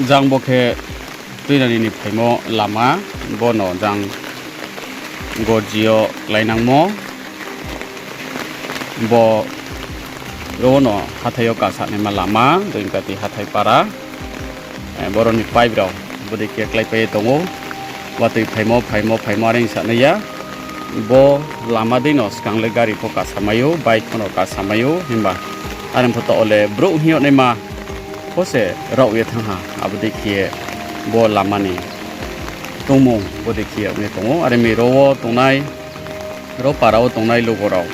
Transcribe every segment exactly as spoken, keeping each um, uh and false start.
Jang bo khe tuinani ni phaimo lama, bo no jang gorji yo kláinangmo, bo ro no hathái yo kasanaima lama, Doinkati hathái para. Boro ni pipe rao bodei khe kláipai ye tong ou. Watoi phaimo, phaimo, phaimo are hing sanai ya. Bo lama dei no skang le gari pho kasamai ou, bike pho no kasamai ou, himba are pho taoh wo le brouh hing yagnaima pho se raoh ye thanng ha, abo dei khe ye bo lama ni tongmung bodei khe ye ong ye tong ou. Are mi ro wo tongnai, ro para wo tongnai lugo rao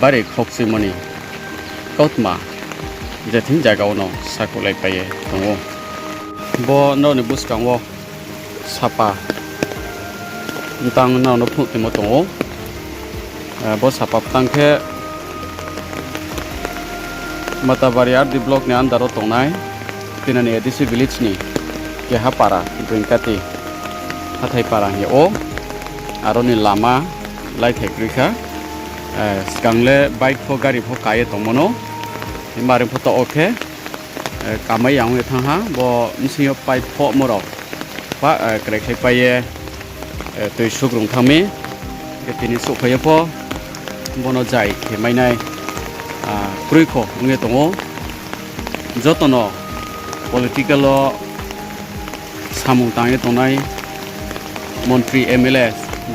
bari khokchuimo ni kautma je thing zaga wo no sakhouhlaipai ye tong ou. Bo nrao ni buskang wo sapa btang nrao no phnuh tongmo tong ou. Bo sapa btang khe Matabari R D block ni under wo tongnai, tinani A D C village ni keha para, Doinkati hathái para hing yag ou. Aro ni lama laithai kroi kha. Skang le bike pho gari pho ka ye tongmo no. Himba are pho taoh wo khe kamai ya ong ye thanng ha, bo bsing yo pipe phohmo rao pa, krekhlaipai ye, toi sugrung thanng mi. Khe tini souhphai ye pho bo no zai khe mainai kroi kho ong ye tong ou. Joto no political wo samung tang ye tongnai montri, M L A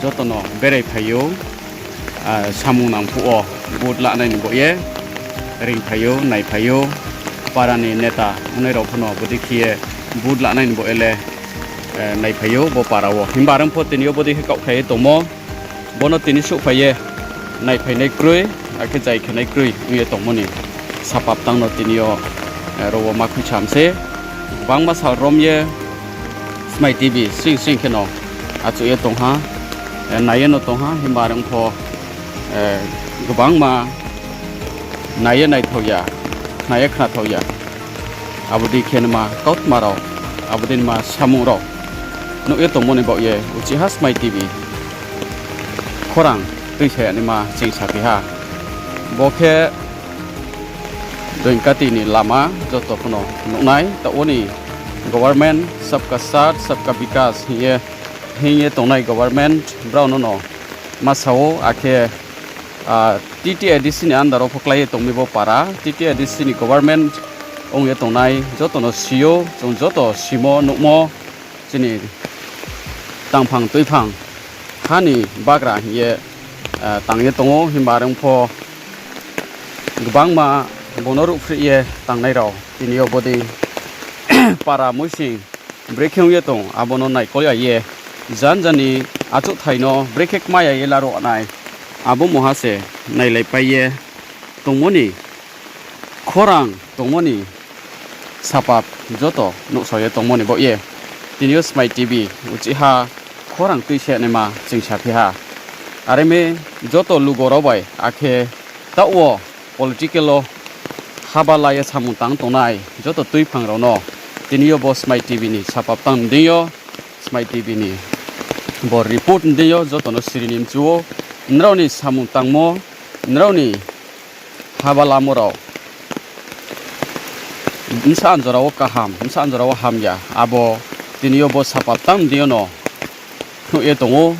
joto no berai phai ou. Samung nang phuh wo vote lanai ni baoh ye reingphai ou, naiphai ou. Para ni neta ongnai rao pho no bodei khe ye vote lanai ni baoh ye le naiphai ou bo para wo. Himba are pho tini yo bodei khe kaohkhlai ye tongmo, bo no tini souhphai ye naiphainai kroi, akhe zai khenai kroi ong ye tongmo ni sapa btang no tini yo ro wo ma khuisa mi se. Gbangma sal rom ye Smai T V sing sing khe no achouh ye tong ha, nai ye no tong ha, himba are pho gbangma nai ye naithao ya, khna ye khnathao ya. Abo dei khe nima kautma rao, abo dei nima samung rao nuh ye tongmo ni baoh ye uchih ha Smai T V khorang tuisa ya naima ching saphi ha. Bo khe Doinkati ni lama joto pho no nuhnai, taoh wo ni government Sabka Saath, Sabka Vikas hing ye, hing ye tongnai government brao no no ma sa ou, akhe T T A D C ni under wo pho klái ye tong mi bo para, T T A D C ni government ong ye tongnai joto no si ou, chung joto simo nuhmo, chini tangphang tuiphang ha ni bagra hing ye tang ye tong ou, himba are pho gbangma bung no ruhphreh ye tangnai rao tini yo bodei para muising brekhe ong ye tong, abo no naikol ya ye, janja ni achouhthai no brekhe kma ya ye laruh nai, abo mungha se nailaipai ye tongmo ni, khorang tongmo ni sapa joto nuhsao ye tongmo ni baoh ye tini yo Smai T V uchih ha khorang tuisa ya naima ching saphi ha. Are mi joto lugo rao bai akhe taoh wo political wo haba la ye samung tang tongnai joto tuiphang rao no tini yo bo Smai T V ni sapa btang ni deing yo, Smai T V ni bo report ni deing yo joto no siri ni mchu ou. Nrao ni samung tangmo, nrao ni haba lamo rao bsa jora wo kaham, bsa jora wo hamya, abo tini yo bo sapa btang ni deing yo no phnuh ye tong ou.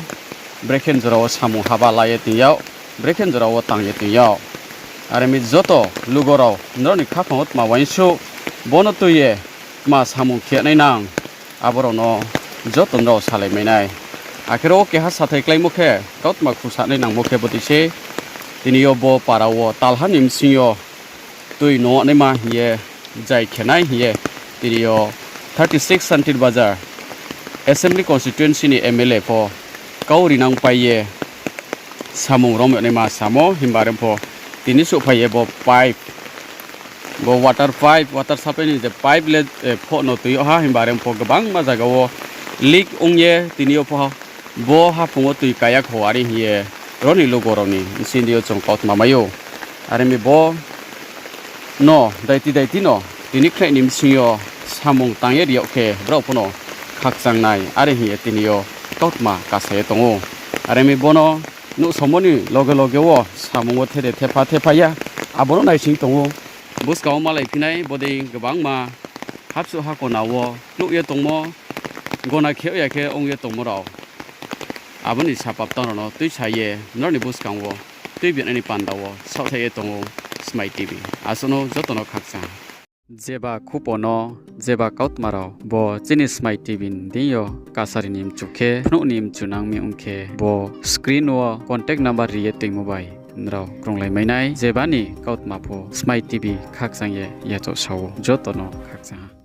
Brekhe jora wo samung haba la ye tong yag, brekhe jora wo tang ye tong yag. Are mi joto lugo rao nrao ni khaphang wo tma uaingsouh, bo no tui ye tma samung khe nai nang, abo rao no joto nrao salai mai nai. Akhe ro wo keha sathai kláimo khe, kautma khusanai nangmo khe bodei se, tini yo bo para wo talha ni bsing yo tui no naima hing ye, zai khe nai hing ye, tini yo thirty six Santir Bazar Assembly Constituency ni M L A pho kau rinang pai ye samung rom yag naima samo, himba are pho tini souhphai ye bo pipe, bo water pipe, water supply ni je pipe le phoh no tui yag ha, himba are pho gbangma zaga wo leak ong ye tini yo pho bo haphung wo tui kaya kho are hing ye ro ni lugo rao ni bsing di yo chung kautma mai ou. Are mi bo no daiti daiti no tini khnaih ni bsing yo samung tang ye ri yag khe brao pho no khakchang nai are hing ye tini yo kautma kasa ye tong ou. Are mi bo no nuhsaomo ni loge loge wo samung wo the de thepha thepha ya, abo no naising tong ou. Buskang wo malaiphi nai bodei gbangma Habsouh hakona wo nuh ye tongmo, gona khe ya khe ong ye tongmo rao, abo ni sapaptang rao no tuisa ye nrao ni buskang wo tuibi nai ni panda wo saohthaih ye tong ou Smai TV. Asuh no joto no khakchang ha. Jeba khupo no, jeba kautma rao bo chini Smai TV ni deing yo kasari ni mchu khe, phnuh ni mchu nang mi ong khe, bo screen wo contact number ri ye toingmo bai nrao krunglai mai nai. Jeba ni kautma pho Smai TV khakchang ye yachaoh sa ou, joto no khakchang ha.